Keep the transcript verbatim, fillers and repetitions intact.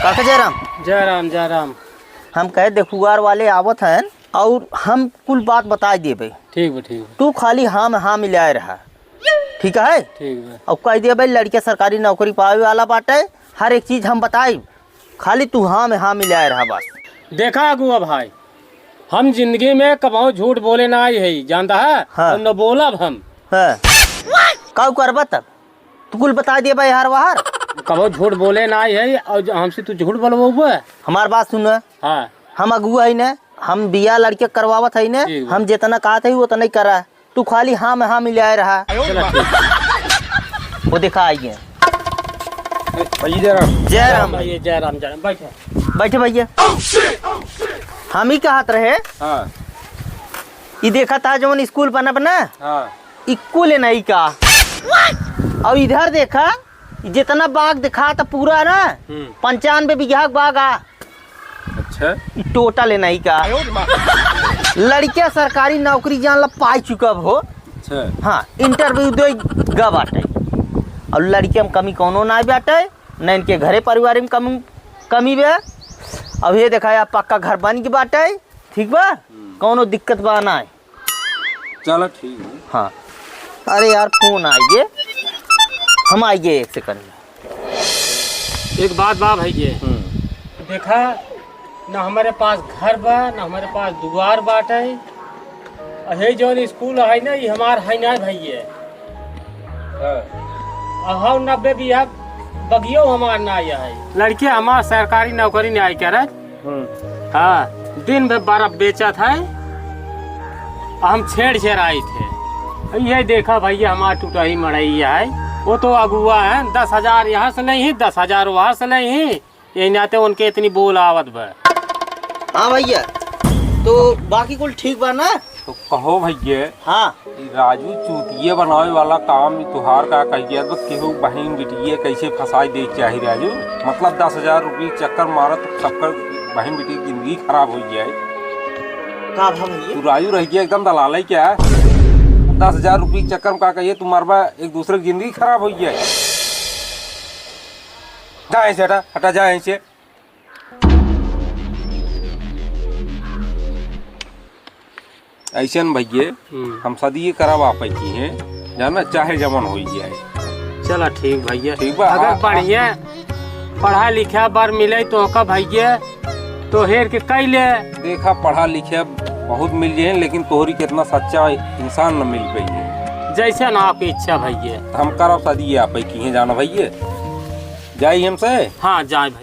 काका जय राम। जय राम, जय राम। हम कहे देखुआर वाले आवत हैं और हम कुल बात बताइ देबे। ठीक बा, ठीक बा। तू खाली हाँ में हाँ मिलाए रहा, ठीक है? ठीक बा। और कह देबे लड़के सरकारी नौकरी पावे वाला बाटे, हर एक चीज हम बताइब, खाली तू हाँ में हाँ मिलाए रहा बस। देखा अगुआ भाई, हम जिंदगी में कबहूँ झूठ बोले नाहीं है, जानता है? हाँ। और न बोलब हम। हाँ। काऊ करबा तब? तू कुल बताइ देबा यार वाहर। कबहूँ झूठ बोले नाहीं है, और जो हमसे तू झूठ बोलबा? हमार बात सुन। हाँ। हम अगुआ है न, हम बियाह लड़के करवावत है न, ठीक बा। हम जितना कहत है उतना ही करा। तू खाली हाँ में हाँ मिलाए रहा। चला, ठीक। वो देखा आइए। ए, भैया जय राम। जय राम भैया, जय राम, जय राम। बैठे। बैठे भैया। हम ही कहत रहे, हाँ। ई देखा था जौन स्कूल बनब ना, हाँ। ई कुल नहीं का। और इधर देखा, ई जितना बाग देखा था पूरा ना, हम्म। पंचानबे बीघा के बाग आ। अच्छा। ई टोटल है नहीं का। लड़किया सरकारी नौकरी जान ला पाई चुकब हो। अच्छा। हाँ, इंटरव्यू दे गा बाटे। और लड़किया में कमी कौनो ना बाटे, न इनके घरे परिवार में कम, कमी बे। अब ये देखा यार, पक्का घर बन के बाटे, ठीक बा? हम्म। कौनो दिक्कत बा ना है। चला ठीक है। हाँ। अरे यार, फोन आइए, हम आइए एक सेकंड में। एक बात बा भाई ये। हम्म। देखा, ना हमारे पास घर बा, ना हमारे पास दुआर बाटे। अहे जौन स्कूल है ना, ये हमार है ना भाई ये। हाँ। अहौ नब्बे बीघा बगियो हमार ना है। लड़के हमार सरकारी नौकरी नहीं करे। हम्म। हाँ, दिन भर बर्फ बेचत है, हम छेड़ छेड़ आई थे। ये देखा भैया, हमार टुटही मड़ई है, वो तो अगुआ है, दस हजार यहाँ से नहीं, दस हजार वहाँ से नहीं, यही नाते उनके इतनी बोल आवत बा। हाँ भैया, तो बाकी कुल ठीक बा ना? तो कहो भैया, हाँ। ई राजू चूतिया बनावे वाला काम ई तोहार का कह गया, तो केहू बहिन बिटिया कैसे फंसाई दे चाही राजू? मतलब दस हजार रुपये चक्कर मारत सबकर बहिन बिटिया की जिंदगी खराब हो जाए। का भा भैया? तू राजू रह गया एकदम दलाल है क्या? दस हजार रुपये चक्कर में का कहिए तू मरबा, एक दूसरे की जिंदगी खराब हो जाए। जा ऐसे हटा, हटा जा ऐसे। ऐसन भैये, हम्म। हम सदिये करब आपै किहे, जाना, चाहे जमन होइ जाए। चला ठीक भैया। ठीक बा, अगर आ, बढ़िया पढ़ा लिखा बर मिले तो ओका भैया, तो हेर के कई ले। देखा, पढ़ा लिखा बहुत मिल जाए, लेकिन तोहरी कितना सच्चा इंसान न मिल पाइए। जैसन आपकी इच्छा भैया। हम करब सदिये आपै किहे, जाना भैया। जाई हमसे? हाँ, जाए भैया।